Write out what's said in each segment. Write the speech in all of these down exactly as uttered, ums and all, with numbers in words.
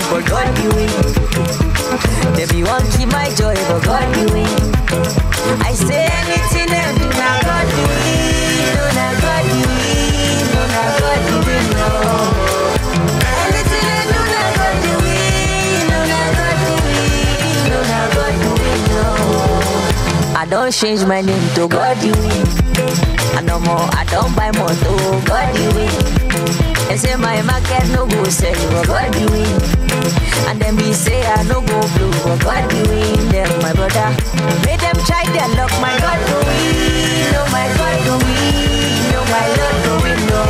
But God the win. They be want keep my joy, but God the win. I say anything them do, na God the win. No, na God the win. No, na God the win. No. Anything them do, na God the win. No, na God the win. No, na God the win. No. I don't change my name to God the win. I no more, I don't buy more to God the win. They say my market no go sell, but God the win. And then be say I no go blue, but God the win. Them my brother, make them try their luck. My God the win, no, my God the win, no, my Lord the win, no.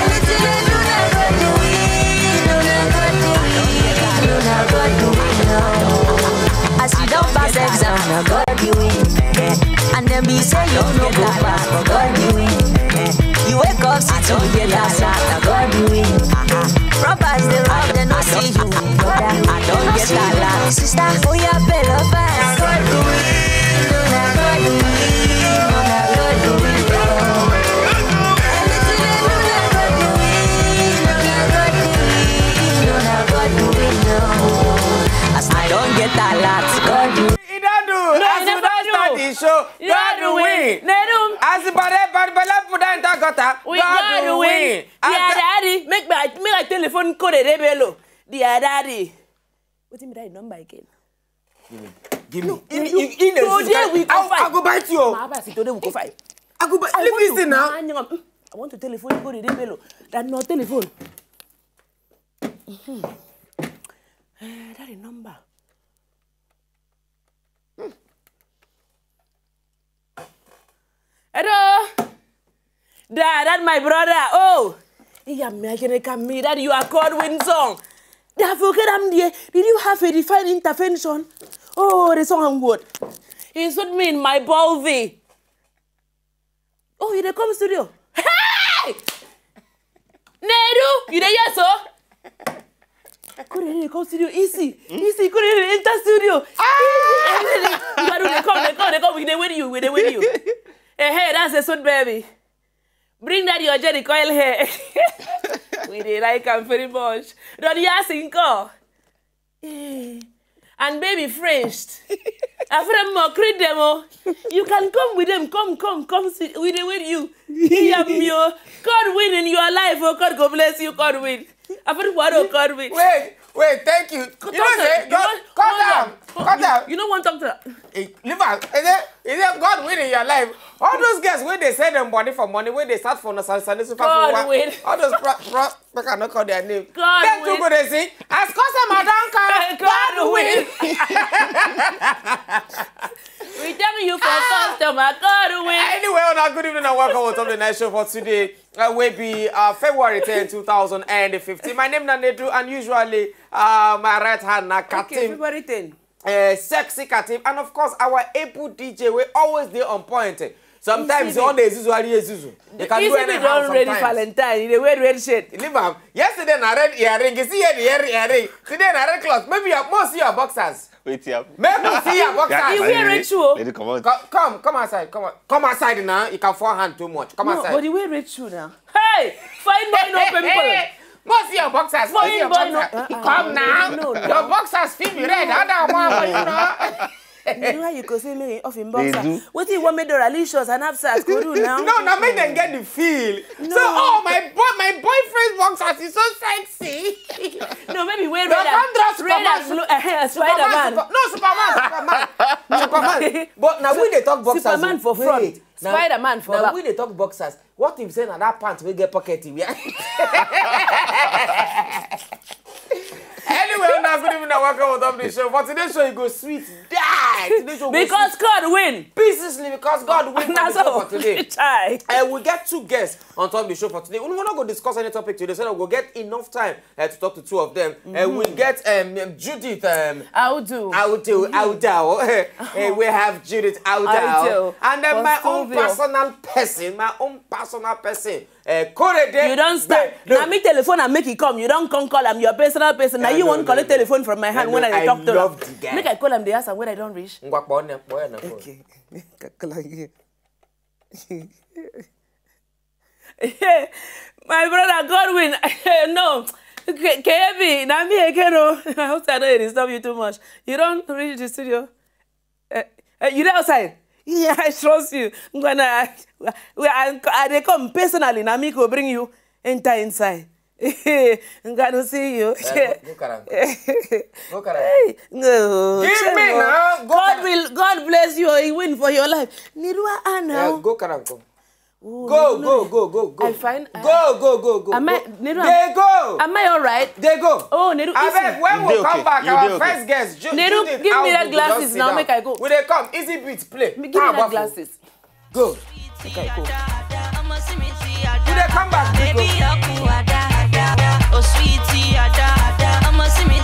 Anything they do, na God the win, no, na God the win, no, na God the win, no. As you don't pass exam, na God the win. And then be say you no go pass, but God the win. You wake up, see to get last, na God the win. Robbers they rob, they no see you. Brother, I don't get that lot. Sister, oh yeah, pay love fast. God the win. No, na God the win. No, na God the win. Anything they do, na God the win. No, na God the win. No, na God the win. No. As I don't get that lot, God the win. You don't do. No, as you don't start the show, God the win. Nerum. As the bad bad belle put down that gutter, we God the win. As the daddy, make my make my telephone call the rebello. The daddy. What do you mean that number again? Give me. Give me. Today we go fight. I go bite you. My husband, today we go fight. I go bite. Leave this thing now. I want to telephone you, go the rebello. That no telephone. Mm-hmm. Eh, that is number. Hmm. Hello? Dad, that my brother. Oh, yeah, me, I can come me. That you are called win song. They forget I'm there. Did you have a divine intervention? Oh, the song I'm good. He shoot me in my ball V. Oh, you dey come studio? Hey! Nedu, you dey here so? Come dey come studio, easy, easy. Come dey enter studio. Ah! Easy. You gotta dey come, dey come, dey come. We dey wait you, we dey wait you. Hey, hey, that's a suit, baby. Bring that your Jerry coil hair. We dey like am very much. Don you ask him call? Eh, and baby French. After more, greet them all. You can come with them. Come, come, come. See, we dey with you. Hear me, oh. God win in your life. Oh, God go bless you. God win. After what? Oh, God win. Wait, wait. Thank you. You know, say God, cut down, cut down. You know, one talk to. Leave am. Is it, is it God win in your life? All those girls wey dey sell them body for money, wey dey start for Sunday Super. God win. All those pro, pro, make I no call their name. God win. Too good dey sing. As customer don come, God win. We thank you for customer. God win. Anyway, on a good evening and welcome to the night show for today. Uh, we be uh, February ten, two thousand and fifteen. My name na Nedu, and usually uh, my right hand na Katim. Okay, February ten. Uh, sexy Katim, and of course our able D J wey always dey on point. Sometimes you only Zuzu, only Zuzu. You can do anyhow sometimes. Valentine, you dey wear red shirt. Leave am. Yesterday na red earring. You see here the red earring. Today na red cloth. Maybe you must see your boxers. Wait here. Make me see your boxers. You wear red shoe. Lady, come on. Come, come outside. Come on. Come outside now. You can forehand too much. Come outside. No, but you wear red shoe now. Hey, fine boy, no pimple. Must see your boxers. Fine boy, no. Come now. No, no. Your boxers feel me red. Other one, you know. You know how you go say me off in boxer. Wetin you want me do? Alicious and Absat go do now? No, now make them get the feel. No. So, oh, my boy, my boyfriend's boxers is so sexy. No, maybe wear red and blue. Spider-Man. No, Superman, Superman, Superman. But now we dey talk boxers. Superman for front. Spider-Man for back. Now we dey talk boxers. What if say na that pants wey get pocket e wear? Anyway, una good evening and welcome on top the show. For today's show, e go sweet die. Today's show go sweet. Because God win. Pieces because God win for the show for today. And we get two guests on top the show for today. We no go discuss any topic today, so we go get enough time uh, to talk to two of them. Uh, we get um, Judith um, Audu. Audu, Audao. Uh, we have Judith Audao. And then my own personal person, my own personal person, uh, Korede. You don't stay. Now me telephone and make it come. You don't come call am your personal person. Now you won't collect telephone from my hand when I talk to her. Make I call am, they ask am when I don't reach. Okay. Call am here. My brother Godwin, no, K- K B, na me again o. I hope I no dey disturb you too much. You don reach the studio? Uh, uh, you dey outside? Yeah, I trust you. Ngwana, I, I, I dey come personally. Na me go bring you enter inside. Ngwana, see you. Eh, go, go carry am. Go carry am. Hey, no, Give me Chinwo. Now. Go God carry will, God bless you. He win for your life. Nirua Yeah, now. Go carry am come. Oh, Go, no, no. Go, go, go, go. I find- I- Go, go, go, go, go. Am I- Nero, Dey go. Am I all right? Dey go. Oh, Nero, Abeg, easy. When You we dey come okay. back, You our dey okay. first guest, Ju- Nero, Judith give me Audu that go glasses just sit now, down. Make I go. We dey come. Easy beat, play. Give me that glasses. Go. Make I go. We dey come back, we go. Oh, sweetie, ada, ada. I'ma see me